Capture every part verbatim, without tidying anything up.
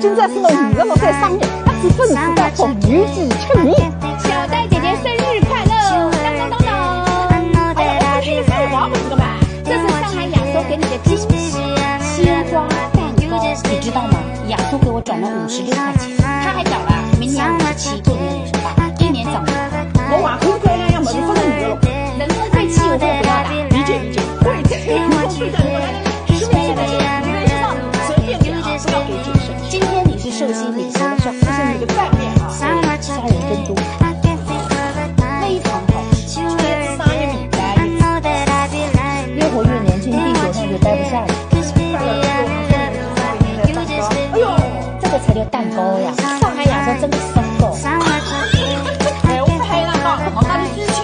现在是侬五十六岁生日，还是粉丝在同游记吃面。小玳姐姐生日快乐！当当当当！哎呀，这是废话不是的嘛？这是上海亚索给你的惊喜，鲜花蛋糕，你知道吗？亚索给我转了五十六块钱，他还讲了，明年五十七，今年五十八，一年涨五块。我话很快两样么子不能了，能够退气我就不要打。理解理解，退气退掉，我来来来，顺便顺便，你在上面随便点啊，不要给解释。今天你是寿星，你说的是不是你的概念啊？虾仁真多，非常好吃，就是商业米白。越活越年轻，地球上就待不下了。哎呦，这个才叫蛋糕呀！上海亚索真的是蛋糕。哎，我们还有蛋糕，我们是亲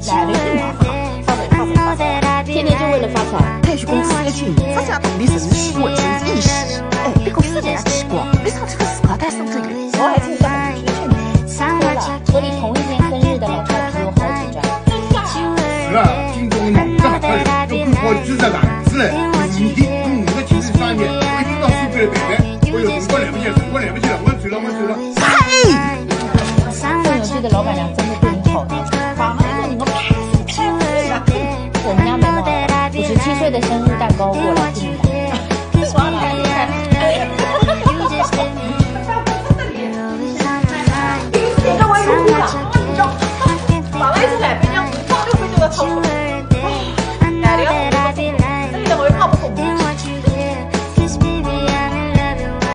戚，来了一定要发财，发财，发财，发财。天天就为了发财。退休工资一千，发家动力神奇，我真意识。哎，不过是人家奇怪，为啥这个自家带孙子有？我还真是很推荐你。对了，和你同一天生日的老太皮有好几张。真的啊？是啊，今朝我忙得不得了，都快跑去吃房子了。你你你五十七岁生日，我一定要送给你陪陪。我有辰光来不及了，辰光来不及了，我走了，我走了。嘿！更有趣的老板娘真的